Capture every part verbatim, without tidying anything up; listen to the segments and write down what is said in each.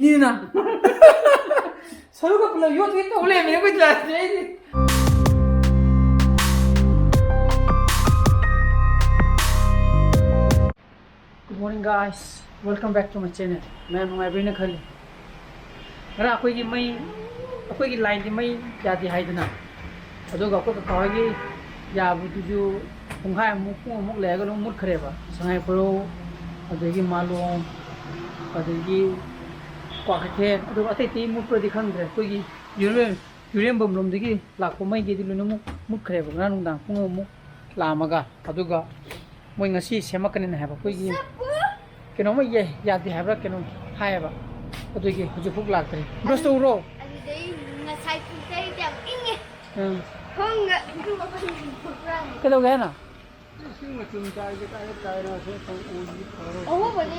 ꯅꯤꯅ ꯁꯔꯨꯒ ꯄꯨꯂꯞ ꯌꯣꯠꯀꯦ ꯇꯧ ꯂꯩꯔꯝꯃꯦ ꯑꯩꯈꯣꯏ ꯀ꯭ꯂꯥꯁꯁꯦ꯫ ꯑꯩꯗꯤ Good morning, guys. Welcome back to my channel. ꯃꯌꯥꯝ ꯅꯨꯡꯉꯥꯏꯕ꯭ꯔꯅ ꯈꯜꯂꯤ꯫ ꯉꯔꯥꯡ ꯑꯩꯈꯣꯏꯒꯤ ꯃꯩ, ꯑꯩꯈꯣꯏꯒꯤ ꯂꯥꯏꯟꯗꯤ ꯃꯩ ꯌꯥꯗꯦ ꯍꯥꯏꯗꯅ, ꯑꯗꯨꯒ ꯑꯩꯈꯣꯏ ꯀꯀꯥ ꯍꯣꯏꯒꯤ ꯌꯥꯕꯗꯨꯁꯨ ꯄꯨꯡꯈꯥꯏꯃꯨꯛ, ꯄꯨꯡ ꯑꯃꯨꯛ ꯂꯩꯔꯒ ꯑꯗꯨꯝ ꯃꯨꯠꯈ꯭ꯔꯦꯕ꯫ ꯁꯉꯥꯏ ꯈꯣꯏꯔꯧ, ꯑꯗꯒꯤ ꯃꯥꯂꯣꯝ, ꯑꯗꯒꯤ ꯀ꯭ꯋꯥꯀꯩꯊꯦꯜ, ꯑꯗꯨꯒ ꯑꯇꯩ ꯑꯇꯩ ꯃꯨꯠꯄ꯭ꯔꯗꯤ ꯈꯪꯗ꯭ꯔꯦ꯫ ꯑꯩꯈꯣꯏꯒꯤ ꯌꯨꯔꯦꯝ-, ꯌꯨꯔꯦꯝꯕꯝ ꯂꯣꯝꯗꯒꯤ ꯂꯥꯛꯄ ꯃꯩꯒꯤꯗꯤ ꯂꯣꯏꯅꯃꯛ ꯃꯨꯠꯈ꯭ꯔꯦꯕ꯫ ꯉꯔꯥꯡ ꯅꯨꯡꯗꯥꯡ ꯄꯨꯡ ꯑꯃꯃꯨꯛ ꯂꯥꯛꯑꯝꯃꯒ, ꯑꯗꯨꯒ ꯃꯣꯏ ꯉꯁꯤ ꯁꯦꯝꯃꯛꯀꯅꯤꯅ ꯍꯥꯏꯕ꯫ ꯑꯩꯈꯣꯏꯒꯤ ꯀꯩꯅꯣꯝꯃ ꯌꯥ-, ꯌꯥꯗꯦ ꯍꯥꯏꯕ꯭ꯔꯥ ꯀꯩꯅꯣꯝ ꯍꯥꯏꯌꯦꯕ꯫ ꯑꯗꯨꯒꯤ ꯍꯧꯖꯤꯛꯐꯥꯎ ꯂꯥꯛꯇ꯭ꯔꯤ꯫ ꯕ꯭ꯔꯁ ꯇꯧꯔꯣ꯫ ꯑꯗꯨꯗꯩ ꯉꯁꯥꯏ ꯄꯨꯡ ꯇꯔꯦꯠꯇ ꯌꯥꯝ ꯏꯪꯉꯦ꯫ ꯎꯝ꯫ ꯈꯣꯡꯒ ꯏꯔꯨ ꯃꯐꯝ ꯊꯣꯛꯄ꯭ꯔꯥ? ꯀꯩꯗꯧꯒꯦ ꯍꯥꯏꯅꯣ? ꯏꯁꯤꯡ ꯃꯆꯨꯝ ꯇꯥꯏꯁꯦ ꯀꯥꯏꯗ ꯇꯥꯏꯅꯣ? ꯁꯤ ꯈꯪ-, ꯎꯗꯤ ꯐꯔꯣꯏ꯫ ꯑꯍꯨꯝꯕꯗꯤ꯫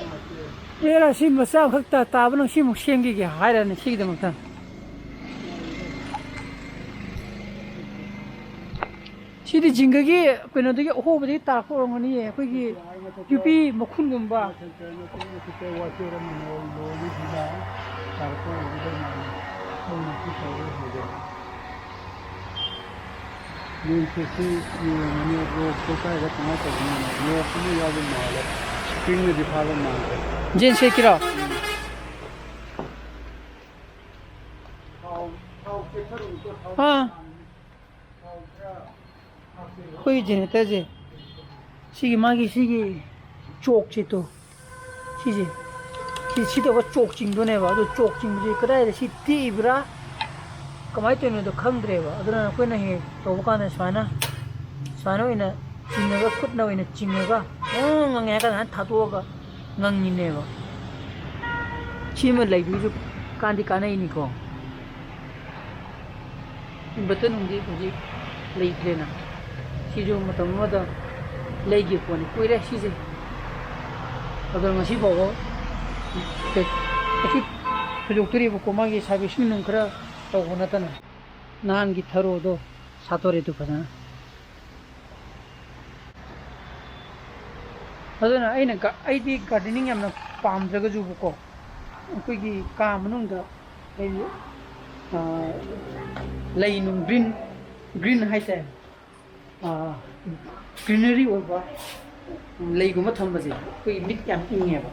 ꯑꯦꯔꯥ, ꯁꯤ ꯃꯆꯥ ꯑꯃꯈꯛ ꯇꯥ-, ꯇꯥꯕ ꯅꯪ ꯁꯤꯃꯨꯛ ꯁꯦꯝꯈꯤꯒꯦ ꯍꯥꯏꯔꯅꯤ ꯁꯤꯒꯤꯗꯃꯛꯇ꯫ ꯁꯤꯗꯤ ꯖꯤꯡꯒꯒꯤ ꯀꯩꯅꯣꯗꯒꯤ, ꯑꯍꯣꯕꯗꯒꯤ ꯇꯥꯔꯛꯄ ꯑꯣꯏꯔꯝꯒꯅꯤꯌꯦ, ꯑꯩꯈꯣꯏꯒꯤ ꯌꯨꯄꯤ ꯃꯈꯨꯟꯒꯨꯝꯕ꯫ ꯅꯣꯡꯁꯦ ꯁꯤ ꯌꯦꯡꯉꯅꯤ, ꯔꯣꯛꯇꯣ ꯀꯥꯏꯗ ꯀꯃꯥꯏꯅ ꯇꯧꯕꯅꯣ? ꯂꯣꯛ ꯑꯃ ꯌꯥꯎꯕ ꯃꯥꯜꯂꯦ꯫ ꯁ꯭ꯄ꯭ꯔꯤꯡꯅꯗꯤ ꯐꯥꯕ ꯃꯥꯜꯂꯦ꯫ ꯖꯤꯟꯁ ꯁꯦꯠꯀꯤꯔꯣ? ꯊꯥꯎ, ꯊꯥꯎ ꯆꯦꯟꯊꯔꯨꯕꯗꯣ, ꯊꯥꯎ ꯑꯥ꯫ ꯊꯥꯎ ꯈꯔ ꯍꯥꯞꯆꯤꯜꯂꯣ꯫ ꯑꯩꯈꯣꯏꯒꯤ ꯖꯦꯅꯦꯔꯦꯇꯔꯁꯦ, ꯁꯤꯒꯤ ꯃꯥꯒꯤ ꯁꯤꯒꯤ ꯆꯣꯛꯁꯦ ꯇꯣ, ꯁꯤꯁꯦ, ꯁꯤ, ꯁꯤ ꯇꯧꯕ ꯆꯣꯛ ꯆꯤꯡꯗꯣꯏꯅꯦꯕ꯫ ꯑꯗꯨ ꯆꯣꯛ ꯆꯤꯡꯕꯁꯤ ꯀꯗꯥꯏꯗ ꯁꯤ ꯇꯦꯛꯏꯕ꯭ꯔꯥ, ꯀꯃꯥꯏꯅ ꯇꯧꯔꯤꯅꯣꯗꯣ ꯈꯪꯗ꯭ꯔꯦꯕ꯫ ꯑꯗꯨꯅ ꯑꯩꯈꯣꯏꯅ ꯍꯦꯛ ꯇꯧꯕ ꯀꯥꯟꯗ ꯁꯨꯃꯥꯏꯅ, ꯁꯨꯃꯥꯏꯅ ꯑꯣꯏꯅ ꯆꯤꯡꯉꯒ, ꯈꯨꯠꯅ ꯑꯣꯏꯅ ꯆꯤꯡꯉꯒ, ꯉꯪ ꯉꯪꯉꯦ ꯍꯥꯏꯔ ꯀꯥꯟꯗ ꯁꯨꯃꯥꯏꯅ ꯊꯥꯗꯣꯛꯑꯒ ꯉꯪꯉꯤꯅꯦꯕ꯫ ꯁꯤꯃ ꯂꯩꯕꯒꯤꯁꯨ ꯀꯥꯟꯗꯤ ꯀꯥꯟꯅꯩꯅꯤꯀꯣ꯫ ꯏꯟꯚꯔꯇꯔ ꯅꯨꯡꯗꯤ ꯍꯧꯖꯤꯛ ꯂꯩꯇ꯭ꯔꯦꯅ꯫ ꯁꯤꯁꯨ ꯃꯇꯝ ꯑꯃꯗ ꯂꯩꯈꯤꯕ ꯄꯣꯠꯅꯤ, ꯀꯨꯏꯔꯦ ꯁꯤꯁꯦ꯫ ꯑꯗꯣ ꯉꯁꯤ ꯐꯥꯎꯕ ꯀꯩ-, ꯀꯩꯁꯨ ꯊꯣꯏꯗꯣꯛꯇ꯭ꯔꯤꯕꯀꯣ, ꯃꯥꯒꯤ ꯁꯥꯔꯚꯤꯁꯤꯡ ꯅꯨꯡ ꯈꯔ ꯇꯧꯕ ꯅꯠꯇꯅ꯫ ꯅꯍꯥꯟꯒꯤ ꯊꯔꯣꯗꯣ ꯁꯥꯠꯇꯣꯔꯦ ꯑꯗꯨ ꯐꯖꯅ꯫ ꯑꯗꯨꯅ ꯑꯩꯅ ꯒ-, ꯑꯩꯗꯤ ꯒꯥꯔꯗꯦꯅꯤꯡ ꯌꯥꯝꯅ ꯄꯥꯝꯗ꯭ꯔꯒꯁꯨꯕꯀꯣ, ꯑꯩꯈꯣꯏꯒꯤ ꯀꯥ ꯃꯅꯨꯡꯗ ꯑꯩꯈꯣꯏꯒꯤ, ꯑꯥ, ꯂꯩ ꯅꯨꯡ ꯒ꯭ꯔꯤꯟ, ꯒ꯭ꯔꯤꯟ ꯍꯥꯏꯇꯥꯔꯦ, ꯑꯥ, ꯒ꯭ꯔꯤꯅꯔꯤ ꯑꯣꯏꯕ ꯂꯩꯒꯨꯝꯕ ꯊꯝꯕꯁꯦ ꯑꯩꯈꯣꯏꯒꯤ ꯃꯤꯠ ꯌꯥꯝ ꯏꯪꯉꯦꯕ꯫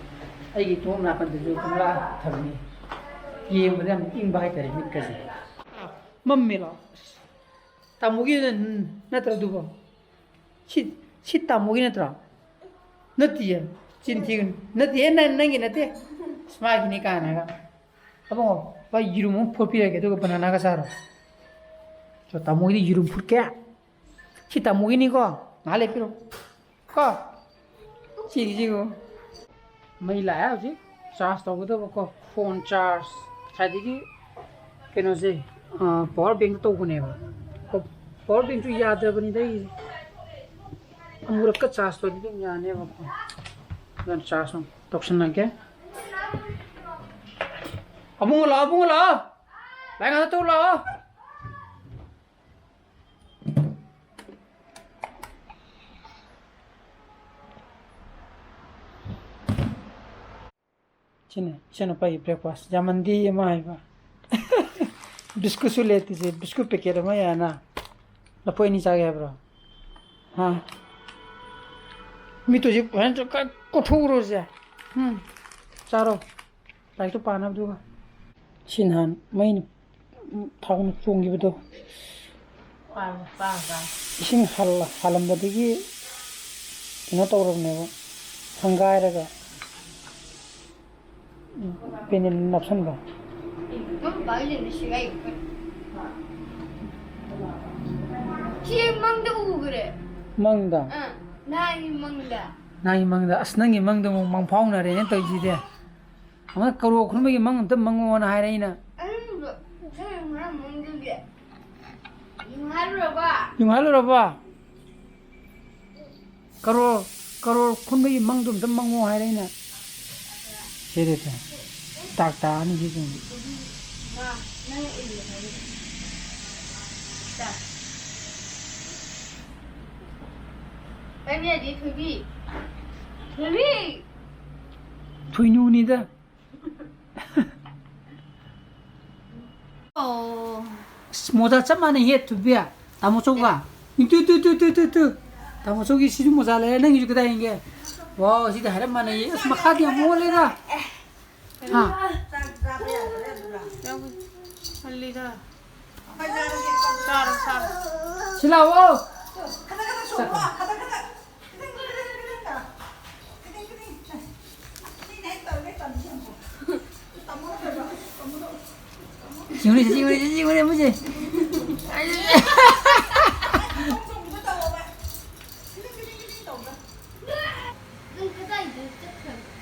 ꯑꯩꯒꯤ ꯊꯣꯡ ꯅꯥꯀꯟꯗꯁꯨ ꯒꯝꯂꯥ ꯊꯝꯃꯤ, ꯌꯦꯡꯕꯗ ꯌꯥꯝ ꯏꯪꯕ ꯍꯥꯏꯇꯥꯔꯦ ꯃꯤꯠꯀꯁꯦ꯫ ꯃꯝꯃꯦꯂꯣ? ꯇꯥꯃꯣꯒꯤ ꯅꯠꯇ꯭ꯔꯣ ꯑꯗꯨꯕꯣ? ꯁꯤ, ꯁꯤ ꯇꯥꯃꯣꯒꯤ ꯅꯠꯇ꯭ꯔꯣ? ꯅꯠꯇꯤꯌꯦ꯫ ꯆꯤꯟ ꯊꯤꯒꯅꯨ꯫ ꯅꯠꯇꯤꯌꯦ, ꯅꯪ, ꯅꯪꯒꯤ ꯅꯠꯇꯦ꯫ ꯑꯁ, ꯃꯥꯒꯤꯅꯤ ꯀꯥꯏꯅꯒ꯫ ꯑꯕꯨꯡꯉꯣ, ꯚꯥꯏ, ꯌꯦꯔꯨꯝ ꯑꯃ ꯐꯨꯠꯄꯤꯔꯒꯦ, ꯑꯗꯨꯒ ꯕꯅꯥꯅꯥꯒ ꯆꯥꯔꯣ꯫ ꯆꯣ, ꯇꯥꯃꯣꯒꯤꯗꯤ ꯌꯦꯔꯨꯝ ꯐꯨꯠꯀꯦ? ꯁꯤ ꯇꯥꯃꯣꯒꯤꯅꯤꯀꯣ? ꯉꯥꯏꯍꯥꯛ ꯂꯩ ꯄꯤꯔꯣ꯫ ꯀꯣ? ꯁꯤꯒꯤꯁꯤꯒꯣ꯫ ꯃꯩ ꯂꯥꯛꯑꯦ ꯍꯧꯖꯤꯛ꯫ ꯆꯥꯔꯖ ꯇꯧꯒꯗꯕꯀꯣ꯫ Phone charge. ꯉꯁꯥꯏꯗꯒꯤ ꯀꯩꯅꯣꯁꯦ, ꯑ, ꯄꯋꯥꯔ ꯕꯦꯡꯇ ꯇꯧꯕꯅꯦꯕ꯫ ꯄ-, ꯄꯋꯥꯔ ꯕꯦꯡꯁꯨ ꯌꯥꯗ꯭ꯔꯕꯅꯤꯗ ꯑꯩꯒꯤꯁꯦ꯫ ꯑꯃꯨꯔꯛꯀ ꯆꯥꯔꯖ ꯇꯧꯔꯗꯤ ꯑꯗꯨꯝ ꯌꯥꯅꯦꯕꯀꯣ꯫ ꯑꯗꯨꯅ ꯆꯥꯔꯖ ꯑꯃꯨꯛ ꯇꯧꯁꯟꯅꯒꯦ꯫ ꯑꯕꯨꯡꯉꯣ ꯂꯥꯛꯑꯣ, ꯑꯕꯨꯡꯉꯣ ꯂꯥꯛꯑꯣ꯫ ꯂꯥꯏ ꯉꯥꯛꯇ ꯇꯧ ꯂꯥꯛꯑꯣ꯫ ꯁꯤꯅ ꯏꯆꯟꯅꯨꯄꯥꯒꯤ ꯕ꯭ꯔꯦꯛꯐꯥꯁ꯫ ꯌꯥꯝꯃꯟꯗꯦ ꯑꯃ ꯍꯥꯏꯕ꯫ ꯕꯤꯁꯀꯨꯠꯁꯨ ꯂꯩꯇꯦꯁꯦ, ꯕꯤꯁꯀꯨꯠ ꯄꯦꯀꯦꯠ ꯑꯃ ꯌꯥꯅ꯫ ꯂꯐꯣꯏ ꯑꯅꯤ ꯆꯥꯒꯦ ꯍꯥꯏꯕ꯭ꯔꯣ? ꯍꯥ? ꯃꯤꯠꯇꯨ ꯍꯧꯖꯤꯛ ꯐꯖꯅ ꯀ-, ꯀꯣꯠꯊꯣꯛꯎꯔꯣꯁꯦ꯫ ꯎꯝ, ꯆꯥꯔꯣ꯫ ꯂꯥꯏꯔꯤꯛꯇꯨ ꯄꯥꯅꯕꯗꯨꯒ꯫ ꯁꯤ ꯅꯍꯥꯟ ꯃꯩꯅ ꯊꯥꯎꯅ ꯆꯣꯡꯈꯤꯕꯗꯣ꯫ ꯄꯥꯔꯣ, ꯄꯥꯔꯣ, ꯄꯥꯔꯣ꯫ ꯏꯁꯤꯡ ꯍꯥꯜꯂ-, ꯍꯥꯜꯂꯝꯕꯗꯒꯤ ꯀꯩꯅꯣ ꯇꯧꯔꯕꯅꯦꯕ, ꯁꯪꯒꯥꯏꯔꯒ ꯄꯦꯅꯦꯜ ꯅꯞꯁꯟꯕ꯫ ꯅꯪ ꯄꯥꯏꯔꯤꯁꯦ ꯁꯤꯒꯥꯏ꯫ ꯁꯤ ꯃꯪꯗ ꯎꯈ꯭ꯔꯦ꯫ ꯃꯪꯗ? ꯑꯥ, ꯅꯍꯥꯟꯒꯤ ꯃꯪꯗ꯫ ꯅꯍꯥꯟꯒꯤ ꯃꯪꯗ? ꯑꯁ, ꯅꯪꯒꯤ ꯃꯪꯗ ꯑꯃꯨꯛ ꯃꯪꯐꯥꯎꯅꯔꯦꯅꯦ ꯇꯧꯔꯤꯁꯤꯗꯤ꯫ ꯑꯃ ꯀꯔꯣ ꯈꯨꯟꯕꯒꯤ ꯃꯪ ꯑꯝꯇ ꯃꯪꯉꯣꯅ ꯍꯥꯏꯔꯦ ꯑꯩꯅ꯫ ꯑꯗꯨ ꯅꯪ ꯉꯔꯥꯡ ꯃꯪꯗꯨꯒꯤ ꯌꯨꯡꯍꯜꯂꯨꯔꯕ? ꯌꯨꯡꯍꯜꯂꯨꯔꯕ? ꯀꯔꯣꯔ, ꯀꯔꯣꯔ ꯈꯨꯟꯕꯒꯤ ꯃꯪꯗꯣ ꯑꯝꯇ ꯃꯪꯉꯣ ꯍꯥꯏꯔꯦ ꯑꯩꯅ꯫ ꯁꯤꯗꯤ ꯇꯥ-, ꯇꯥꯛ ꯇꯥꯛꯑꯅꯤ ꯁꯤꯁꯤꯡꯁꯦ꯫ ꯃꯥ, ꯅꯪ ꯏꯜꯂꯨ ꯍꯥꯏꯔꯤꯁꯦ꯫ ꯇꯥ꯫ ꯄꯥꯏꯕ ꯌꯥꯗꯦ, ꯊꯣꯏꯕꯤ꯫ ꯊꯣꯏꯕꯤ! ꯊꯣꯏꯅꯨꯅꯤꯗ꯫ ꯑꯣ꯫ ꯑꯁ, ꯃꯣꯖꯥ ꯆꯞ ꯃꯥꯟꯅꯩꯍꯦ, ꯊꯣꯏꯕꯤ꯫ ꯇꯥꯃꯣ ꯆꯧꯒ꯫ Two, two, two. ꯇꯥꯃꯣ ꯆꯧꯒꯤ ꯁꯤꯁꯨ ꯃꯣꯖꯥ ꯂꯩꯔꯦ, ꯅꯪꯒꯤꯁꯨ ꯀꯗꯥꯏ ꯌꯦꯡꯒꯦ? ꯋꯥꯎ, ꯁꯤꯗꯤ ꯍꯥꯏꯔꯞ ꯃꯥꯟꯅꯩꯌꯦ꯫ ꯑꯁ, ꯃꯈꯥꯗꯤ ꯌꯥꯝ ꯃꯣꯜꯂꯦꯗ꯫ ꯍꯥ? ꯌꯥꯎꯏ꯫ ꯍꯜꯂꯤꯗ꯫ ꯆꯥꯔꯣ, ꯆꯥꯔꯣ꯫ ꯁꯤ ꯂꯥꯛꯑꯣ꯫ ꯌꯦꯡꯉꯨꯅꯦ, ꯌꯦꯡꯉꯨꯅꯦ, ꯌꯦꯡꯉꯨꯅꯦ, ꯃꯣꯏꯁꯦ꯫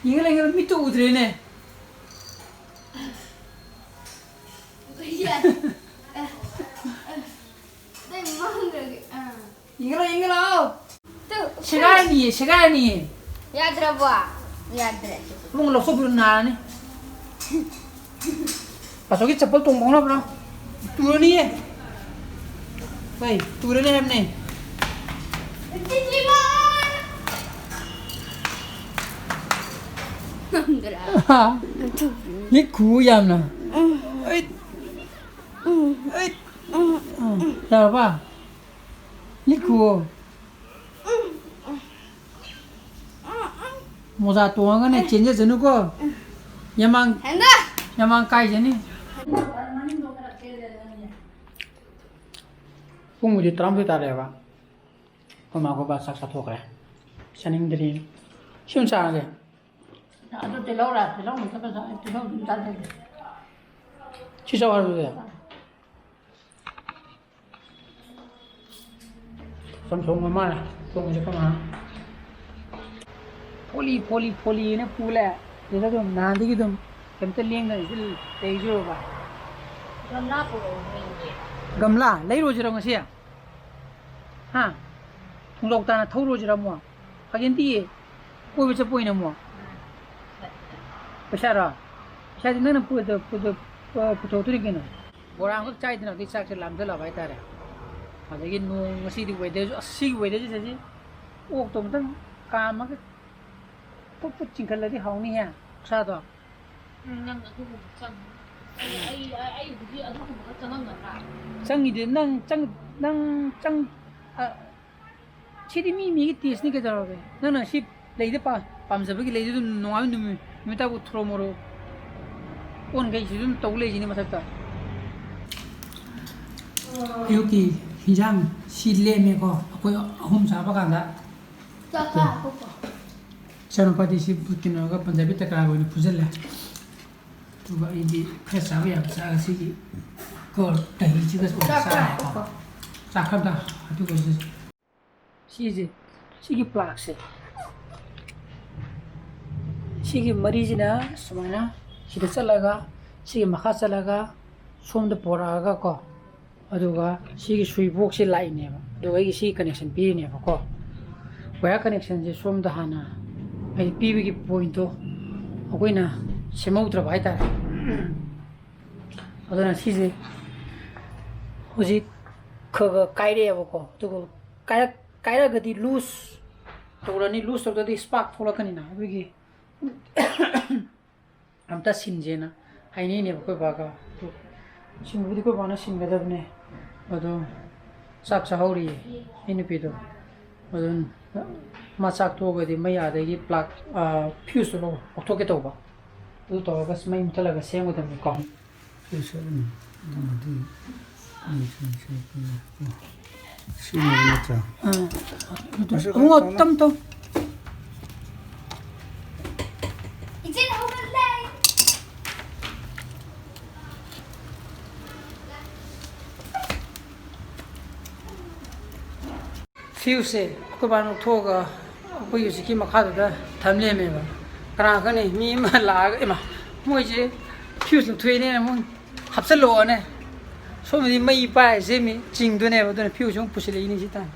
ꯌꯦꯡꯉꯨꯅꯦ, ꯌꯦꯡꯉꯨꯅꯦ, ꯃꯤꯠꯇꯣ ꯎꯗ꯭ꯔꯦꯅꯦ꯫ ꯅꯪ ꯃꯥꯡꯈ꯭ꯔꯒꯦ꯫ ꯑꯥ꯫ ꯌꯦꯡꯉꯨ ꯂꯥꯎ, ꯌꯦꯡꯉꯨ ꯂꯥꯎ꯫ ꯇꯨ꯫ ꯁꯦꯒꯥꯏꯔꯅꯤꯌꯦ, ꯁꯦꯒꯥꯏꯔꯅꯤꯌꯦ꯫ ꯌꯥꯗ꯭ꯔꯕꯣ? ꯌꯥꯗ꯭ꯔꯦ꯫ ꯑꯃꯨꯛ ꯂꯧꯊꯣꯛꯄꯤꯔꯣ, ꯅꯥꯔꯅꯤ꯫ ꯄꯥꯆꯧꯒꯤ ꯆꯄꯜ ꯇꯣꯡꯕ ꯍꯧꯅꯕ꯭ꯔꯣ? ꯇꯨꯔꯅꯤꯌꯦ꯫ ꯍꯣꯏ, ꯇꯨꯔꯅꯤ ꯍꯥꯏꯕꯅꯦ꯫ ꯉꯝꯗ꯭ꯔꯦ꯫ ꯍꯥ? ꯃꯤꯠ ꯈꯨ ꯌꯥꯝꯅ꯫ ꯎꯝ꯫ ꯑꯩ꯫ ꯎꯝ꯫ ꯑꯩ꯫ ꯎꯝ꯫ ꯎꯝ꯫ ꯌꯥꯔꯕ? ꯃꯤꯠ ꯈꯨꯑꯣ꯫ ꯃꯣꯖꯥ ꯇꯣꯡꯉꯒꯅꯦ ꯆꯦꯟꯖꯁꯅꯨꯀꯣ꯫ ꯌꯥꯃꯥꯡ, ꯍꯦꯟꯗ! ꯌꯥꯃꯥꯡ ꯀꯥꯏꯖꯅꯤ꯫ ꯄꯨꯡꯕꯨꯗꯤ ꯇꯔꯥꯃꯥꯊꯣꯏ ꯇꯥꯔꯦꯕ꯫ ꯑꯩꯈꯣꯏ ꯃꯥ ꯑꯩꯈꯣꯏ ꯕꯥ ꯆꯥꯛ ꯆꯥꯊꯣꯛꯈ꯭ꯔꯦ꯫ ꯆꯥꯅꯤꯡꯗ꯭ꯔꯤ꯫ ꯁꯤ ꯑꯣꯏꯅ ꯆꯥꯔꯒꯦ꯫ ꯑꯗꯨ ꯇꯤꯜꯍꯧꯔ? ꯇꯤꯜꯍꯧ ꯅꯠꯇꯕ ꯆꯥ-, ꯇꯤꯜꯍꯧ ꯑꯗꯨꯝ ꯆꯥꯗꯣꯏꯅꯦ꯫ ꯁꯤ ꯆꯥꯎ ꯍꯥꯏꯕꯗꯨꯗꯤ꯫ ꯆꯝꯊꯣꯡ ꯑꯃ ꯊꯣꯡꯉꯁꯦ ꯑꯩꯈꯣꯏ ꯃꯥꯅ꯫ ꯐꯣꯂꯤ, ꯐꯣꯂꯤ, ꯐꯣꯂꯤꯅ ꯄꯨ ꯂꯥꯛꯑꯦ꯫ ꯁꯤꯗ ꯑꯗꯨꯝ ꯅꯍꯥꯟꯗꯒꯤ ꯑꯗꯨꯝ ꯀꯩꯝꯇ ꯂꯦꯡꯗꯅ ꯁꯤꯗ ꯂꯩꯖꯨꯔꯕ꯫ ꯒꯝꯂꯥ ꯄꯨꯔꯛꯑꯣ ꯍꯌꯦꯡꯗꯤ꯫ ꯒꯝꯂꯥ ꯂꯩꯔꯨꯁꯤꯔꯣ ꯉꯁꯤ? ꯍꯥ? ꯈꯣꯡꯖꯥꯎ ꯇꯥꯅ ꯊꯧꯔꯨꯁꯤꯔꯣ ꯑꯃꯨꯛ? ꯐꯥꯒꯤ ꯅꯠꯇꯤꯌꯦ꯫ ꯀꯣꯏꯕ ꯆꯠꯄ ꯑꯣꯏꯅ ꯑꯃꯨꯛ? ꯄꯩꯁꯥꯔꯣ? ꯄꯩꯁꯥꯗꯤ ꯅꯪꯅ ꯄꯨ-, ꯄꯨ-, ꯄꯨ-, ꯄꯨꯊꯣꯛꯇꯣꯏꯅꯤ ꯀꯩꯅꯣ꯫ ꯕꯣꯔꯥ ꯑꯃꯈꯛ ꯆꯥꯏꯗꯅ ꯍꯧꯖꯤꯛ ꯆꯥꯛꯁꯦ ꯂꯥꯝꯖꯜꯂꯕ ꯍꯥꯏꯇꯥꯔꯦ꯫ ꯑꯗꯒꯤ ꯅꯣꯡ ꯉꯁꯤꯗꯤ weatherꯁꯨ, ꯑꯁ, ꯁꯤꯒꯤ weatherꯁꯤ ꯁꯤꯗꯤ ꯑꯣꯛꯇꯣ ꯑꯃꯨꯛꯇꯪ ꯀꯥꯝꯃꯒ ꯄꯨꯠ ꯄꯨꯠ ꯆꯤꯡꯈꯠꯂꯗꯤ ꯍꯥꯎꯅꯤꯍꯦ, ꯁꯥꯗꯣ꯫ ꯅꯪ ꯑꯗꯨꯒꯨꯝꯕ ꯆꯪꯉꯤ꯫ ꯑꯩ, ꯑꯩ, ꯑꯩ ꯍꯧꯖꯤꯛ ꯑꯗꯨꯒꯨꯝꯕꯒ ꯆꯪꯉꯝꯒꯗ꯭ꯔꯥ? ꯆꯪꯉꯤꯗꯤ ꯅꯪ ꯆꯪ-, ꯅꯪ ꯆꯪ-, ꯑ, ꯁꯤꯗꯤ ꯃꯤ ꯃꯤꯒꯤ ꯇꯦꯁꯅꯤ ꯀꯩꯗꯧꯔꯒꯦ? ꯅꯪꯅ ꯁꯤ ꯂꯩꯗ ꯄꯥ-, ꯄꯥꯝꯖꯕꯒꯤ ꯂꯩꯗꯨ ꯑꯗꯨꯝ ꯅꯣꯡꯉꯥꯟꯕ ꯅꯨꯃꯤꯠ, ꯅꯨꯃꯤꯠ ꯇꯥꯕꯨ ꯊꯨꯔꯣ ꯃꯣꯔꯣ ꯑꯣꯟꯈꯩꯁꯤ ꯑꯗꯨꯝ ꯇꯧ ꯂꯩꯁꯤꯅꯤ ꯃꯊꯛꯇ꯫ ꯑꯌꯨꯛꯀꯤ ꯍꯤꯟꯖꯥꯡ ꯁꯤ ꯂꯦꯝꯃꯦꯀꯣ, ꯑꯩꯈꯣꯏ ꯑꯍꯨꯝ ꯆꯥꯕ ꯀꯥꯟꯗ꯫ ꯆꯥꯛ ꯆꯥ ꯇꯣꯛꯄ꯫ ꯏꯆꯥꯅꯨꯄꯥꯗꯤ ꯁꯤ ꯀꯩꯅꯣꯒ ꯄꯟꯖꯥꯕꯤ ꯇꯀꯥꯒ ꯑꯣꯏꯅ ꯐꯨꯖꯜꯂꯦ꯫ ꯑꯗꯨꯒ ꯑꯩꯗꯤ ꯈꯔ ꯆꯥꯕ ꯌꯥꯕ ꯆꯥ ꯉꯁꯤꯒꯤ ꯀꯣ ꯗꯍꯤꯁꯤꯒ ꯆꯥꯛ ꯆꯥꯔꯦꯀꯣ꯫ ꯆꯥꯔꯦꯀꯣ꯫ ꯆꯥꯛ ꯈꯔ ꯑꯗꯨꯒ ꯁꯤꯁꯦ, ꯁꯤꯒꯤ ꯄ꯭ꯂꯥꯛꯁꯦ, ꯁꯤꯒꯤ ꯃꯔꯤꯁꯤꯅ ꯁꯨꯃꯥꯏꯅ ꯁꯤꯗ ꯆꯠꯂꯒ, ꯁꯤꯒꯤ ꯃꯈꯥ ꯆꯠꯂꯒ, ꯁꯣꯝꯗ ꯄꯣꯔꯛꯑꯒ ꯀꯣ, ꯑꯗꯨꯒ ꯁꯤꯒꯤ ꯁ꯭ꯋꯤꯁ ꯕꯣꯛꯁꯁꯦ ꯂꯥꯛꯏꯅꯦꯕ, ꯑꯗꯨꯒ ꯑꯩꯒꯤ ꯁꯤꯒꯤ ꯀꯅꯦꯛꯁꯟ ꯄꯤꯔꯤꯅꯦꯕꯀꯣ꯫ ꯋꯥꯌꯔ ꯀꯅꯦꯛꯁꯟꯁꯦ ꯁꯣꯝꯗ ꯍꯥꯟꯅ ꯍꯥꯏꯗꯤ ꯄꯤꯕꯒꯤ ꯄꯣꯏꯟꯠꯇꯣ ꯑꯩꯈꯣꯏꯅ ꯁꯦꯝꯍꯧꯗ꯭ꯔꯕ ꯍꯥꯏꯇꯥꯔꯦ꯫ ꯑꯗꯨꯅ ꯁꯤꯁꯦ ꯍꯧꯖꯤꯛ ꯈꯔ ꯈꯔ ꯀꯥꯏꯔꯛꯑꯦꯕꯀꯣ꯫ ꯑꯗꯨꯒ ꯀꯥꯏꯔꯛ-, ꯀꯥꯏꯔꯛꯑꯒꯗꯤ ꯂꯨꯖ ꯇꯧꯔꯅꯤ, ꯂꯨꯖ ꯇꯧꯗ꯭ꯔꯗꯤ ꯁ꯭ꯄꯥꯔꯛ ꯊꯣꯛꯂꯛꯀꯅꯤꯅ꯫ ꯑꯗꯨꯒꯤ ꯑꯝꯇ ꯁꯤꯟꯁꯦꯅ ꯍꯥꯏꯅꯩꯅꯦꯕ ꯑꯩꯈꯣꯏ ꯕꯥꯒ꯫ ꯑꯗꯨ ꯁꯤꯟꯕꯨꯗꯤ ꯑꯩꯈꯣꯏ ꯕꯥꯅ ꯁꯤꯟꯒꯗꯕꯅꯦ꯫ ꯑꯗꯣ ꯆꯥꯛ ꯆꯥꯍꯧꯔꯤꯌꯦ ꯑꯩ ꯅꯨꯄꯤꯗꯣ꯫ ꯑꯗꯨꯝ ꯃꯥ ꯆꯥꯛ ꯇꯣꯛꯑꯒꯗꯤ ꯃꯩ ꯑꯥꯗꯒꯤ ꯄ꯭ꯂꯥꯛ, ꯑ, ꯐ꯭ꯌꯨꯁꯇꯨ ꯂꯧ-, ꯂꯧꯊꯣꯛꯀꯦ ꯇꯧꯕ꯫ ꯑꯗꯨ ꯇꯧꯔꯒ ꯃꯩ ꯃꯨꯠꯊꯠꯂꯒ ꯁꯦꯝꯒꯗꯕꯅꯤꯀꯣ꯫ ꯐ꯭ꯌꯨꯁ ꯑꯗꯨꯝ, ꯑꯗꯨꯝ, ꯑꯗꯨꯝ, ꯁꯤ ꯅꯠꯇ꯭ꯔꯥ? ꯑꯥ꯫ ꯑꯗꯨ ꯃꯁꯤ ꯑꯃꯨꯛ ꯇꯞꯅ ꯇꯞꯅ ꯇꯧ꯫ ꯏꯆꯦ ꯍꯧꯒꯠꯂꯦ꯫ ꯐ꯭ꯌꯨꯁꯁꯦ ꯑꯩꯈꯣꯏ ꯕꯥꯅ ꯂꯧꯊꯣꯛꯑꯒ ꯑꯩꯈꯣꯏ ꯍꯧꯖꯤꯛꯀꯤ ꯃꯈꯥꯗꯨꯗ ꯊꯝ ꯂꯩꯔꯝꯃꯦꯕ꯫ ꯀꯅꯥ ꯈꯪꯅꯤ ꯃꯤ ꯑꯃ ꯂꯥꯛꯑꯒ, "ꯏꯃꯥ, ꯃꯣꯏꯁꯦ ꯐ꯭ꯌꯨꯁ ꯂꯧꯊꯣꯛꯑꯦꯅꯦ, ꯑꯃꯨꯛ ꯍꯥꯞꯆꯤꯜꯂꯛꯑꯣꯅꯦ"꯫ ꯁꯣꯝꯗꯗꯤ ꯃꯩ ꯄꯥꯏꯔ ꯁꯦꯝꯃꯤ, ꯆꯤꯡꯗꯣꯏꯅꯦꯕ꯫ ꯑꯗꯨꯅ ꯐ꯭ꯌꯨꯁ ꯑꯃꯨꯛ ꯄꯨꯁꯤꯜꯂꯛꯏꯅꯤ ꯁꯤ ꯇꯥꯟ꯫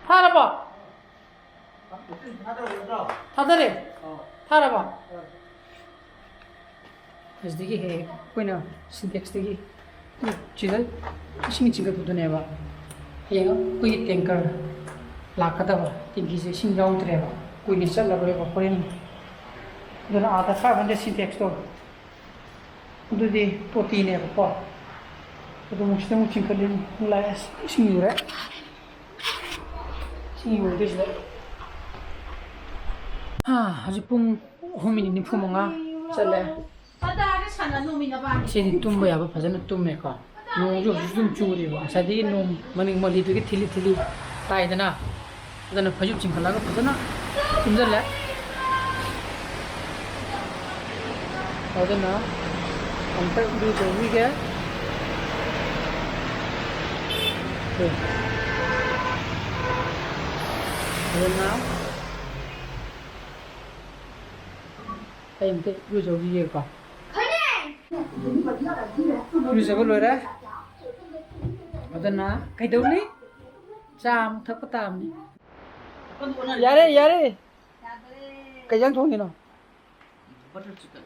ꯐꯥꯔꯕꯣ? ꯊꯥꯗꯔꯦ꯫ ꯊꯥꯔꯕꯣ? ꯑꯁꯤꯗꯒꯤ ꯍꯦꯛ ꯍꯦꯛ ꯑꯩꯈꯣꯏꯅ ꯁꯤꯟꯇꯦꯛꯁꯇꯒꯤ ꯁꯤꯗ ꯏꯁꯤꯡ ꯆꯤꯡꯈꯠꯄꯗꯨꯅꯦꯕ꯫ ꯍꯌꯦꯡ ꯑꯩꯈꯣꯏꯒꯤ ꯇꯦꯡꯀꯔ ꯂꯥꯛꯀꯗꯕ ꯇꯦꯡꯀꯤꯁꯦ ꯏꯁꯤꯡ ꯌꯥꯎꯗ꯭ꯔꯦꯕ, ꯀꯨꯏꯅ ꯆꯠꯂꯔꯣꯏꯕ꯫ ꯍꯣꯔꯦꯟ ꯑꯗꯨꯅ ꯑꯥꯗ five hundred Sintex ꯇꯣ, ꯑꯗꯨꯗꯤ forty ꯅꯦꯕꯀꯣ꯫ ꯑꯗꯨ ꯑꯃꯨꯛ ꯁꯤꯗ ꯑꯃꯨꯛ ꯆꯤꯡꯈꯠꯂꯤꯅꯤ꯫ ꯂꯥꯛꯑꯦ, ꯏꯁꯤꯡ ꯌꯨꯔꯦ꯫ ꯏꯁꯤꯡ ꯌꯨꯔꯗꯣꯏꯁꯤꯗ꯫ ꯍꯥ, ꯍꯧꯖꯤꯛ ꯄꯨꯡ ꯑꯍꯨꯝ ꯃꯤꯅꯤꯠ ꯅꯤꯐꯨ ꯃꯉꯥ ꯆꯠꯂꯦ꯫ ꯁꯤꯗꯤ ꯇꯨꯝꯕ ꯌꯥꯕ ꯐꯖꯅ ꯇꯨꯝꯃꯦꯀꯣ꯫ ꯅꯣꯡꯁꯨ ꯍꯧꯖꯤꯛꯁꯨ ꯑꯗꯨꯝ ꯆꯨꯔꯤꯕ꯫ ꯉꯁꯥꯏꯗꯒꯤ ꯅꯣꯡ ꯃꯅꯤꯡ ꯃꯂꯤꯗꯨꯒꯤ ꯊꯤꯂꯤ ꯊꯤꯂꯤ ꯇꯥꯏꯗꯅ, ꯑꯗꯨꯅ ꯐꯩꯖꯨꯞ ꯆꯤꯡꯈꯠꯂꯒ ꯐꯖꯅ ꯇꯨꯝꯁꯤꯜꯂꯦ꯫ ꯑꯗꯨꯅ ꯑꯝꯇ ꯏꯔꯨꯖꯕꯤꯒꯦ꯫ ꯑꯗꯨꯅ ꯑꯩ ꯑꯝꯇ ꯏꯔꯨꯖꯧꯈꯤꯒꯦꯀꯣ꯫ ꯏꯔꯨꯖꯕ ꯂꯣꯏꯔꯦ꯫ ꯑꯗꯨꯅ ꯀꯩꯗꯧꯅꯤ? ꯆꯥ ꯑꯃꯨꯛ ꯊꯛꯄ ꯇꯥꯕꯅꯤ꯫ ꯌꯥꯔꯦ, ꯌꯥꯔꯦ꯫ ꯀꯩ ꯏꯟꯖꯥꯡ ꯊꯣꯡꯉꯤꯅꯣ?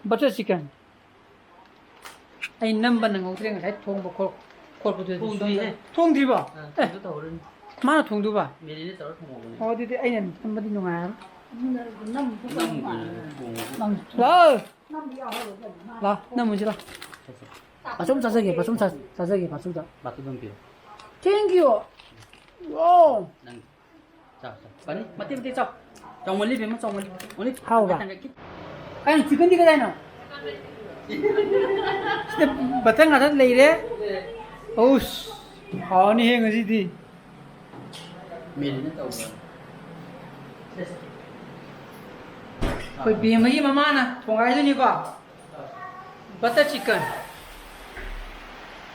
Butter chicken꯫ ꯑꯩ ꯅꯝꯕ ꯅꯪꯍꯧꯗ꯭ꯔꯦ ꯉꯁꯥꯏ ꯊꯣꯡꯕ ꯈꯣꯠ-, ꯈꯣꯠꯄꯗꯨꯗꯤ꯫ ꯊꯣꯡꯗ꯭ꯔꯤꯍꯦ꯫ ꯊꯣꯡꯗ꯭ꯔꯤꯕꯣ? ꯑ, ꯑꯦ꯫ ꯊꯣꯡꯒꯦ ꯇꯧꯔꯅꯤ꯫ ꯃꯥꯅ ꯊꯣꯡꯗꯨꯕ? ꯃꯦꯔꯤꯅꯦꯠ ꯇꯧꯔ ꯊꯣꯡꯍꯧꯕꯅꯦ꯫ ꯑꯣ, ꯑꯗꯨꯗꯤ ꯑꯩꯅ ꯅꯝꯕꯗꯤ ꯅꯨꯡꯉꯥꯏꯔꯣꯏ꯫ ꯅꯝ-, ꯅꯝ-, ꯂꯥꯎ! ꯂꯥꯎ, ꯅꯝꯃꯨꯁꯤ ꯂꯥꯎ꯫ ꯄꯥꯁꯨꯝ ꯆꯥꯖꯒꯦ, ꯄꯥꯁꯨꯝ ꯆꯥ-, ꯆꯥꯖꯒꯦ, ꯄꯥꯁꯨꯝ ꯆꯥ-, ꯕꯥꯇꯨꯗꯣꯝ ꯄꯤꯔꯣ꯫ Thank you꯫ ꯋꯥꯎ! ꯅꯪ ꯆꯥꯎ, ꯆꯥꯎ꯫ ꯄꯥꯅꯤ, ꯃꯇꯦꯛ ꯃꯇꯦꯛ ꯆꯥꯎ꯫ ꯆꯥꯎꯃꯜꯂꯤ ꯏꯕꯦꯝꯃ, ꯆꯥꯎꯃꯜꯂꯤ꯫ ꯑꯣꯟꯂꯤ ꯍꯥꯎꯕ꯭ꯔꯥ? ꯃꯊꯪꯗ ꯈꯤꯠ-, ꯀꯩꯅꯣ, ꯆꯤꯛꯀꯟꯗꯤ ꯀꯗꯥꯏꯅꯣ? ꯁꯤꯗ ꯕꯇꯔ ꯉꯥꯛꯇ ꯂꯩꯔꯦ꯫ ꯑꯧꯁ, ꯍꯥꯎꯅꯤꯍꯦ ꯉꯁꯤꯗꯤ꯫ ꯃꯦꯔꯤꯅꯦꯠ ꯇꯧꯕ꯭ꯔꯥ? ꯑꯩꯈꯣꯏ ꯕꯦꯝꯃꯒꯤ ꯃꯃꯥꯅ ꯊꯣꯡꯒꯥꯏꯗꯣꯏꯅꯤꯀꯣ꯫ Butter chicken꯫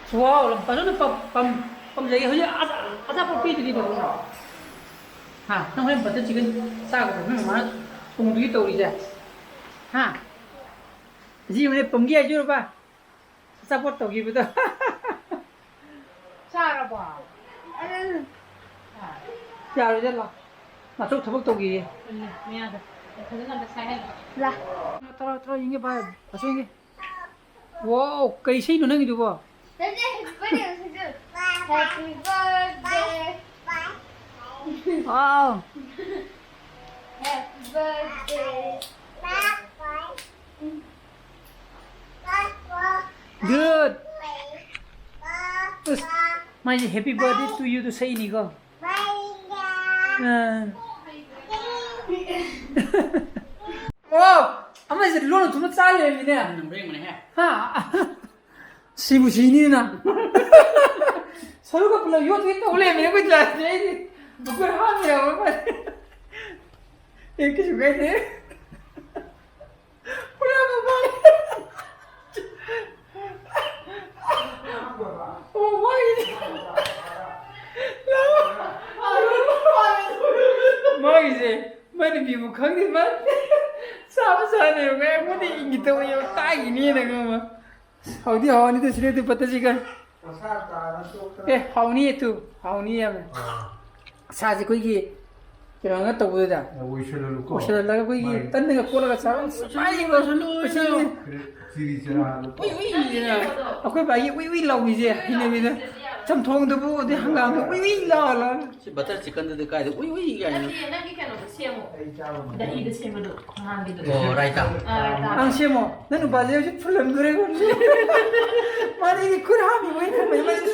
ꯈꯨꯍꯥꯎ ꯑꯃ ꯐꯖꯅ ꯄꯝ-, ꯄꯝ-, ꯄꯝꯖꯩ꯫ ꯍꯧꯖꯤꯛ ꯑꯆꯥ-, ꯑꯆꯥꯄꯣꯠ ꯄꯤꯗ꯭ꯔꯤꯕꯣ? ꯍꯥ? ꯅꯪ ꯍꯣꯔꯦꯟ butter chicken ꯆꯥꯒꯗ꯭ꯔꯣ? ꯅꯣꯏ ꯃꯃꯥꯅ ꯊꯣꯡꯗꯨꯒꯤ ꯇꯧꯔꯤꯁꯦ? ꯍꯥ? ꯑꯁꯤ ꯍꯣꯔꯦꯟ ꯄꯝꯒꯦ ꯍꯥꯏꯖꯨꯔꯕ? ꯑꯆꯥꯄꯣꯠ ꯇꯧꯈꯤꯕꯗꯣ꯫ ꯆꯥꯔꯕꯣ? ꯌꯥꯔꯣꯏꯗ, ꯂꯥꯎ꯫ ꯃꯥꯆꯧ ꯊꯕꯛ ꯇꯧꯈꯤꯌꯦ꯫ ꯎꯝ, ꯃꯌꯥꯗ꯫ ꯐꯖꯅ ꯑꯝꯇ ꯁꯥꯏꯍꯜꯂꯣ꯫ ꯂꯥ꯫ ꯇꯧꯔꯣ, ꯇꯧꯔꯣ, ꯌꯦꯡꯒꯦ, ꯚꯥꯏ꯫ ꯑꯁꯣꯝꯒꯤ꯫ ꯋꯥꯎ, ꯀꯩ ꯏꯁꯩꯅꯣ ꯅꯪꯒꯤꯗꯨꯕꯣ? ꯅꯠꯇꯦ, happy birthday ꯁꯤꯁꯨ꯫ Happy birthday꯫ ꯋꯥꯎ꯫ Happy birthday꯫ Good. ꯑꯁ, ꯃꯥꯏꯁꯦ happy birthday to you ꯗꯨ ꯁꯛꯏꯅꯤꯀꯣ꯫ ꯑꯥ꯫ ꯑꯣ, ꯑꯃꯁꯦ ꯂꯣꯟꯅ ꯊꯨꯝꯅ ꯆꯥ ꯂꯩꯔꯝꯃꯤꯅꯦ꯫ ꯅꯪ ꯕ꯭ꯔꯦꯛ ꯃꯅꯦ ꯍꯦ꯫ ꯍꯥ? ꯁꯤꯕꯨ ꯁꯤꯅꯤꯅ꯫ ꯁꯔꯨꯒ ꯄꯨꯂꯞ ꯌꯣꯠꯀꯦ ꯇꯧ ꯂꯩꯔꯝꯃꯤꯅꯦ ꯑꯩꯈꯣꯏ ꯀ꯭ꯂꯥꯁꯁꯦ꯫ ꯑꯩꯗꯤ ꯃꯈꯣꯏ ꯍꯥꯞꯄ ꯌꯥꯕ ꯃꯥꯜꯂꯦ꯫ ꯑꯦ, ꯀꯩꯁꯨ ꯀꯥꯏꯗꯦ꯫ ꯄꯨꯔꯥ ꯃꯃꯥꯡ꯫ ꯑꯣ, ꯃꯥꯒꯤꯁꯦ꯫ ꯃꯥꯒꯤꯁꯦ꯫ ꯃꯥꯏ ꯅꯨꯄꯤꯕꯨ ꯈꯪꯗꯦ, ꯃꯥ꯫ ꯆꯥꯕ ꯆꯥꯅꯦꯕ, ꯑꯩꯉꯣꯟꯗ ꯏꯪꯒꯤꯠ ꯇꯧꯋꯦꯕ, ꯇꯥꯏꯒꯤꯅꯦꯅ ꯈꯪꯕ꯫ ꯍꯥꯎꯗꯤ ꯍꯥꯎꯅꯤꯗ, ꯁꯤꯗꯗꯤ ꯕꯇꯔ ꯆꯤꯀꯟ꯫ ꯃꯁꯥ ꯇꯥꯅ ꯇꯣꯛꯇꯅ꯫ ꯑꯦ, ꯍꯥꯎꯅꯤꯌꯦ ꯇꯨ, ꯍꯥꯎꯅꯤ ꯌꯥꯝꯅ꯫ ꯑꯥ꯫ ꯁꯥꯁꯦ ꯑꯩꯈꯣꯏꯒꯤ ꯀꯩꯅꯣꯒ ꯇꯧꯕꯗꯨꯗ ꯑꯣꯏꯁꯜꯍꯜꯂꯨꯀꯣ꯫ ꯑꯣꯏꯁꯜꯍꯜꯂꯒ ꯑꯩꯈꯣꯏꯒꯤ ꯃꯥꯏ ꯇꯟꯅꯒ ꯀꯣꯠꯂꯒ ꯆꯥꯕ ꯌꯥꯝ ꯆꯥꯅꯤꯡꯕ꯫ ꯆꯤꯔꯤ ꯆꯤꯔꯥ ꯍꯜꯂꯨꯀꯣ꯫ ꯎꯏ ꯎꯏ ꯍꯥꯏꯅ꯫ ꯑꯩꯈꯣꯏ ꯕꯥꯒꯤ ꯎꯏ ꯎꯏ ꯂꯥꯎꯕꯤꯁꯦ ꯍꯩꯅꯕꯤꯗ꯫ ꯆꯝꯊꯣꯡꯗꯕꯨ ꯑꯗꯩ ꯍꯪꯒꯥꯝꯗ ꯎꯏ ꯎꯏ ꯂꯥꯎ ꯂꯥꯎ꯫ ꯁꯤ ꯕꯇꯔ ꯆꯤꯀꯟꯗꯨꯗꯤ ꯀꯥꯏꯗ ꯎꯏ ꯎꯏ ꯀꯥꯏꯅ꯫ ꯅꯠꯇꯦ, ꯅꯪꯒꯤ ꯀꯩꯅꯣꯗꯣ ꯁꯦꯝꯃꯣ꯫ ꯑꯩ ꯆꯥꯕ ꯉꯝꯗꯦ꯫ ꯗꯍꯤꯗ ꯁꯦꯝꯕꯗꯣ, ꯅꯍꯥꯟꯒꯤꯗꯣ꯫ ꯑꯣ, ꯔꯥꯏꯇꯥ꯫ ꯑꯥ, ꯔꯥꯏꯇꯥ꯫ ꯅꯪ ꯁꯦꯝꯃꯣ꯫ ꯅꯪ ꯅꯨꯄꯥꯁꯦ ꯍꯧꯖꯤꯛ ꯐꯨꯜꯂꯝꯗꯣꯔꯦꯕ꯫ ꯃꯥꯗꯤ ꯑꯩꯗꯤ ꯈꯨꯠ ꯍꯥꯝꯃꯤꯕꯣꯏ ꯈꯟꯕꯅꯦ꯫ ꯃꯥꯗꯤ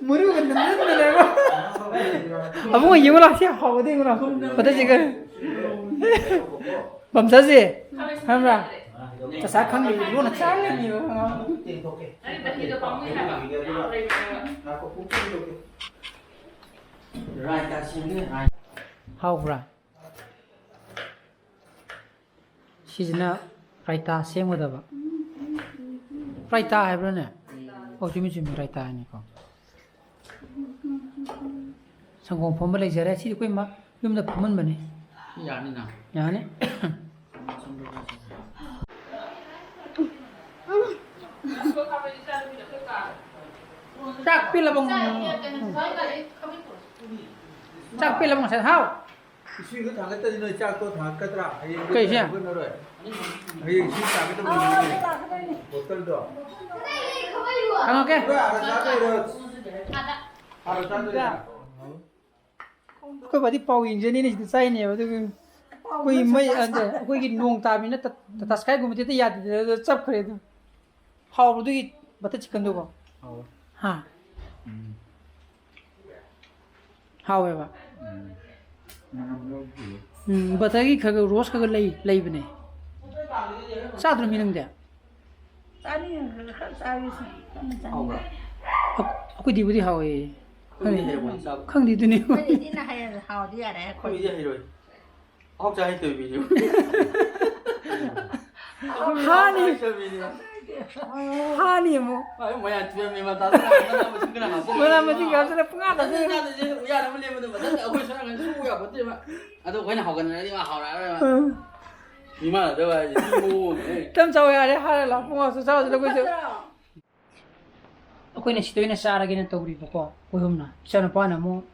ꯃꯔꯨꯒ ꯅꯝꯖꯟꯗꯅꯦꯕ꯫ ꯑꯕꯨꯡꯉꯣ, ꯌꯦꯡꯉꯨ ꯂꯥꯎ, ꯁꯤ ꯍꯥꯎꯕꯗ ꯌꯦꯡꯉꯨ ꯂꯥꯎ꯫ Butter chicken. ꯕꯝꯆꯥꯁꯦ, ꯈꯪꯕ꯭ꯔꯥ? ꯆꯥꯆꯥ ꯈꯪꯗꯦ, ꯂꯣꯟꯅ ꯆꯥ ꯂꯩꯔꯝꯃꯤꯕ꯫ ꯍꯥꯎꯕ꯭ꯔꯥ? ꯁꯤꯁꯤꯅ ꯔꯥꯏꯇꯥ ꯁꯦꯝꯒꯗꯕ꯫ ꯔꯥꯏꯇꯥ ꯍꯥꯏꯕ꯭ꯔꯥꯅꯦ? ꯑꯣ, ꯆꯨꯝꯃꯤ, ꯆꯨꯝꯃꯤ, ꯔꯥꯏꯇꯥ ꯍꯥꯏꯅꯤꯀꯣ꯫ ꯁꯪꯒꯣꯝ ꯐꯝꯕ ꯂꯩꯖꯔꯦ꯫ ꯁꯤꯗꯤ ꯑꯩꯈꯣꯏ ꯃꯥ ꯌꯨꯝꯗ ꯐꯝꯍꯟꯕꯅꯦ꯫ ꯌꯥꯅꯤꯅ꯫ ꯌꯥꯅꯤ꯫ ꯆꯥꯛ ꯄꯦꯜꯂꯕꯣ? ꯆꯥꯛ ꯄꯦꯜꯂꯕꯣ ꯉꯁꯥꯏ? ꯍꯥꯎ꯫ ꯏꯁꯤꯡꯗꯣ ꯊꯥꯡꯒꯠꯇ꯭ꯔꯗꯤ ꯅꯣꯏ ꯆꯥꯛꯇꯣ ꯊꯥꯡꯒꯠꯀꯗ꯭ꯔꯥ? ꯍꯌꯦꯡ ꯀꯩꯁꯦ? ꯍꯧꯒꯠꯅꯔꯣꯏ꯫ ꯍꯌꯦꯡ ꯏꯁꯤꯡ ꯊꯥꯡꯒꯠꯀꯗꯕ ꯅꯨꯃꯤꯠꯅꯦ꯫ ꯕꯣꯇꯜꯗꯣ꯫ ꯊꯥꯡꯒꯠꯀꯦ꯫ ꯅꯣꯏ ꯑꯥꯗ ꯆꯥꯗꯣꯏꯔꯣ? ꯑꯥꯗ ꯆꯥꯗꯣꯏꯔꯥ? ꯑꯩꯈꯣꯏ ꯕꯥꯗꯤ ꯄꯥꯎ ꯌꯦꯡꯖꯅꯤꯅ ꯁꯤꯗ ꯆꯥꯏꯅꯦꯕ, ꯑꯗꯨꯒꯤ ꯑꯩꯈꯣꯏ ꯃꯩ, ꯑꯗ ꯑꯩꯈꯣꯏꯒꯤ ꯅꯣꯡ ꯇꯥꯕꯅꯤꯅ ꯇ-, ꯇꯥꯇꯥ ꯁ꯭ꯀꯥꯏꯒꯨꯝꯕꯗꯤ ꯍꯦꯛꯇ ꯌꯥꯗꯦꯗꯅ, ꯑꯗꯨ ꯆꯞꯈ꯭ꯔꯦ ꯑꯗꯨꯝ꯫ ꯍꯥꯎꯕꯗꯨꯒꯤ ꯕꯇꯔ ꯆꯤꯛꯀꯟꯗꯨꯀꯣ? ꯍꯥꯎꯋꯦ꯫ ꯍꯥ? ꯎꯝ꯫ ꯍꯥꯎꯋꯦꯕ? ꯎꯝ꯫ ꯃꯅꯝ ꯌꯥꯎꯗꯦ꯫ ꯎꯝ, ꯕꯇꯔꯒꯤ ꯈꯔ ꯈꯔ ꯔꯣꯁ ꯈꯔ ꯈꯔ ꯂꯩ, ꯂꯩꯕꯅꯦ꯫ ꯆꯥꯗ꯭ꯔꯣ ꯃꯤ ꯅꯪꯗꯤ? ꯆꯥꯅꯤꯡꯉꯒ ꯈꯔ ꯆꯥꯒꯦ ꯁꯤ꯫ ꯀꯟꯅ ꯆꯥꯅꯤꯡꯉꯦ꯫ ꯍꯥꯎꯕ꯭ꯔꯥ? ꯑꯩꯈꯣꯏꯗꯤꯕꯨꯗꯤ ꯍꯥꯎꯋꯦ꯫ ꯑꯩꯈꯣꯏꯗꯤ ꯍꯩꯔꯝꯃꯣꯏ ꯆꯥꯕ꯫ ꯈꯪꯗꯦꯗꯨꯅꯦ꯫ ꯑꯩꯈꯣꯏꯗꯤ ꯏꯆꯦꯅ ꯍꯩꯔꯒ ꯍꯥꯎꯗꯤ ꯌꯥꯔꯦ ꯑꯩꯈꯣꯏ꯫ ꯑꯩꯈꯣꯏꯗꯤ ꯍꯩꯔꯣꯏ꯫ ꯑꯍꯥꯎ ꯆꯥ ꯍꯩꯇꯕ ꯃꯤꯅꯦ꯫ ꯍꯥꯅꯤ꯫ ꯍꯩꯇꯕ ꯃꯤꯅꯦ꯫ ꯍꯥꯅꯤ ꯑꯃꯨꯛ꯫ ꯑꯩ ꯃꯌꯥ ꯊꯤꯕ ꯃꯤ ꯃꯇꯥ ꯃꯅꯥ ꯃꯁꯤꯡ ꯈꯔ ꯍꯥꯞꯆꯤꯜꯂꯒ ꯃꯅꯥ ꯃꯁꯤꯡ ꯍꯥꯞꯆꯤꯜꯂꯒ ꯄꯨꯡꯍꯥ ꯃꯊꯟꯇ ꯍꯥꯞꯆꯤꯜꯂꯒ꯫ ꯆꯥꯗꯣꯏꯁꯦ ꯌꯥꯅꯕ ꯂꯦꯝꯕꯗꯣ ꯃꯊꯟꯇ ꯑꯩꯈꯣꯏ ꯁꯣꯝ ꯅꯥꯀꯟ ꯁꯨ ꯌꯥꯄꯣꯠꯇꯦꯕ꯫ ꯑꯗꯣ ꯑꯩꯈꯣꯏꯅ ꯍꯧꯒꯠꯅꯔꯗꯤ ꯃꯥ ꯍꯥꯎꯔꯛꯑꯔꯣꯏꯕ꯫ ꯎꯝ꯫ ꯃꯤ ꯃꯥꯟꯅꯗꯕ ꯍꯥꯏꯁꯦ ꯃꯤ ꯃꯑꯣꯡ ꯑꯃꯅꯦ꯫ ꯇꯞ ꯆꯥꯎ ꯌꯥꯔꯦ, ꯍꯥꯏꯔ ꯂꯥꯛꯄ ꯉꯥꯛꯇ ꯆꯥꯔꯁꯤ ꯂꯧꯒꯣꯏꯁꯦ꯫ ꯑꯩꯈꯣꯏꯅ ꯁꯤꯗ ꯑꯣꯏꯅ ꯆꯥꯔꯒꯦꯅ ꯇꯧꯔꯤꯕꯀꯣ, ꯑꯩꯈꯣꯏ ꯑꯍꯨꯝꯅ꯫ ꯏꯆꯥꯅꯨꯄꯥꯅ ꯑꯃꯨꯛ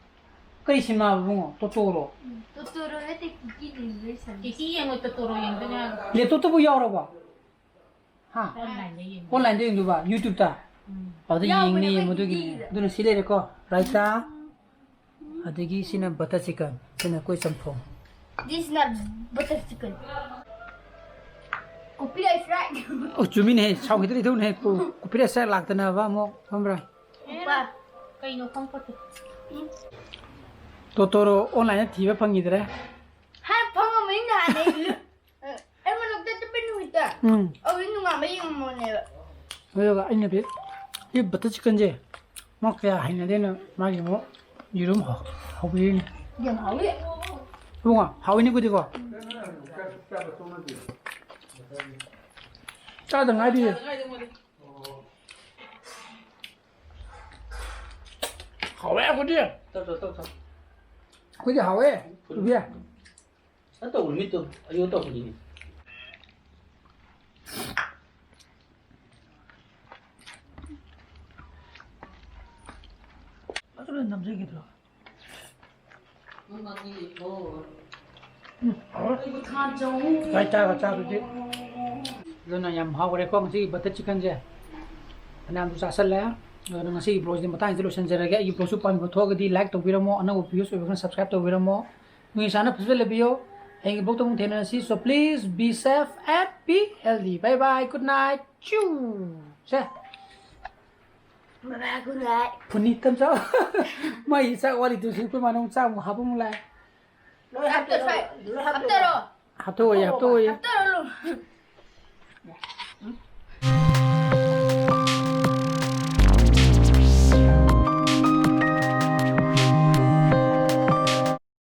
ꯀꯔꯤ ꯁꯤꯅꯦꯃꯥ ꯏꯕꯨꯡꯉꯣ? ꯇꯣꯇꯣꯔꯣ? ꯎꯝ, ꯇꯣꯇꯣꯔꯣ ꯅꯠꯇꯦ, ꯀꯤꯀꯤ ꯂꯩꯕ꯭ꯔꯥ ꯁꯟ-꯫ ꯀꯤꯀꯤ ꯌꯦꯡꯉꯣ, ꯇꯣꯇꯣꯔꯣ ꯌꯦꯡꯗꯣꯏꯅꯦ ꯍꯥꯏꯕ꯫ ꯂꯦꯞꯇꯣꯞꯇꯕꯨ ꯌꯥꯎꯔꯕꯣ? ꯍꯥ? Online-ꯗ ꯌꯦꯡꯉꯣ꯫ Online-ꯗ ꯌꯦꯡꯗꯣꯏꯕ, YouTube-ꯇ? ꯎꯝ꯫ ꯑꯗꯨꯗ ꯌꯥꯎꯕꯅꯦ ꯌꯦꯡꯅꯤ, ꯑꯩꯈꯣꯏ ꯃꯗꯨꯒꯤꯅꯦ꯫ ꯀꯤꯀꯤꯒꯤꯗ꯫ ꯑꯗꯨꯅ ꯁꯤ ꯂꯩꯔꯦꯀꯣ, ꯔꯥꯏꯇꯥ, ꯑꯗꯒꯤ ꯁꯤꯅ butter chicken, ꯁꯤꯅ ꯑꯩꯈꯣꯏ ꯆꯝꯊꯣꯡ꯫ This is not butter chicken. Copyright strike. ꯑꯣ, ꯆꯨꯝꯃꯤꯅꯦꯍꯦ, ꯁꯥꯎꯈꯤꯗ꯭ꯔ ꯏꯊꯧꯅꯦꯍꯦ꯫ ꯀꯣ-, copyright strike ꯂꯥꯛꯇꯅꯕ ꯑꯃꯨꯛ ꯈꯪꯕ꯭ꯔꯥ? ꯎꯄꯥ꯫ ꯀꯩꯅꯣ ꯈꯪꯄꯣꯠꯇꯦ꯫ ꯇꯣꯇꯣꯔꯣ online-ꯗ ꯊꯤꯕ ꯐꯪꯈꯤꯗ꯭ꯔꯦ꯫ ꯍꯥ, ꯐꯪꯉꯝꯃꯅꯤ ꯅꯍꯥꯟ ꯑꯩ ꯂꯨ-, ꯑꯩ ꯃꯅꯥꯛꯇ ꯆꯠꯄ ꯅꯨꯃꯤꯠꯇ꯫ ꯎꯝ꯫ ꯑꯗꯨ ꯅꯨꯡꯉꯥꯟꯕ ꯌꯦꯡꯉꯝꯕꯅꯦꯕ꯫ ꯑꯗꯨꯒ ꯑꯩꯅꯗꯤ ꯁꯤ butter chicken-ꯁꯦ ꯃꯥ ꯀꯌꯥ ꯍꯩꯅꯗꯦꯅ ꯃꯥꯒꯤ ꯑꯃꯨꯛ ꯌꯦꯔꯨꯝ ꯍꯧ-, ꯍꯧꯕꯤꯔꯤꯅꯤ꯫ ꯌꯥꯝ ꯍꯥꯎꯋꯤ꯫ ꯏꯕꯨꯡꯉꯣ, ꯍꯥꯎꯋꯤꯅꯦ ꯑꯩꯈꯣꯏꯗꯤꯀꯣ꯫ ꯆꯥꯗ ꯉꯥꯏꯔꯤꯌꯦ꯫ ꯍꯥꯎꯋꯦ ꯑꯩꯈꯣꯏꯗꯤ꯫ ꯇꯧ, ꯇꯧ, ꯇꯧ, ꯇꯧ꯫ ꯑꯩꯈꯣꯏꯗꯤ ꯍꯥꯎꯋꯦ, ꯏꯕꯦ꯫ ꯅꯪ ꯇꯧꯕ ꯃꯤꯠꯇꯣ ꯑꯌꯣ ꯇꯧꯕꯅꯤꯅꯦ꯫ ꯐꯖꯅ ꯅꯝꯖꯒꯤꯗ꯭ꯔꯣ? ꯎꯝ, ꯍꯥꯎꯋꯦ꯫ ꯚꯥꯏ, ꯆꯥꯒ ꯆꯥꯕꯗꯤ꯫ ꯑꯗꯨꯅ ꯌꯥꯝ ꯍꯥꯎꯈ꯭ꯔꯦꯀꯣ ꯉꯁꯤꯒꯤ butter chicken-ꯁꯦ꯫ ꯐꯅꯌꯥꯝꯁꯨ ꯆꯥꯁꯜꯂꯦ꯫ ꯑꯗꯨꯅ ꯉꯁꯤꯒꯤ vlog-ꯁꯤꯗꯤ ꯃꯇꯥꯡꯁꯤꯗ ꯂꯣꯏꯁꯤꯟꯖꯔꯒꯦ꯫ ꯑꯩꯒꯤ vlog-ꯁꯨ ꯄꯥꯝꯕꯤꯕ ꯊꯣꯛꯑꯒꯗꯤ like ꯇꯧꯕꯤꯔꯝꯃꯣ, ꯑꯅꯧꯕ viewers ꯑꯣꯏꯕꯒꯅ subscribe ꯇꯧꯕꯤꯔꯝꯃꯣ꯫ ꯅꯣꯏ ꯏꯁꯥꯅ ꯐꯖꯅ ꯂꯩꯕꯤꯌꯣ꯫ ꯍꯌꯦꯡꯒꯤ vlog-ꯇ ꯑꯃꯨꯛ ꯊꯦꯡꯅꯔꯁꯤ꯫ So please be safe and be healthy. Bye bye, good night. ꯆꯨ! ꯁꯦ꯫ ꯕꯥꯏ ꯕꯥꯏ, good night. ꯐꯨꯅꯤ ꯇꯝ ꯆꯥꯎ꯫ ꯃꯥꯏ ꯆꯥꯛ ꯋꯥꯠꯂꯤꯗꯨꯁꯨ ꯑꯩꯈꯣꯏ ꯃꯥꯅ ꯑꯃꯨꯛ ꯆꯥꯛ ꯑꯃꯨꯛ ꯍꯥꯞꯄ ꯑꯃꯨꯛ ꯂꯥꯛꯑꯦ꯫ ꯂꯣꯏ ꯍꯥꯞꯇꯣꯏꯔꯣ? ꯍꯥꯞꯇꯣꯏꯔꯣ? ꯍꯥꯞꯇꯣꯛꯑꯣꯌꯦ, ꯍꯥꯞꯇꯣꯛꯑꯣꯌꯦ꯫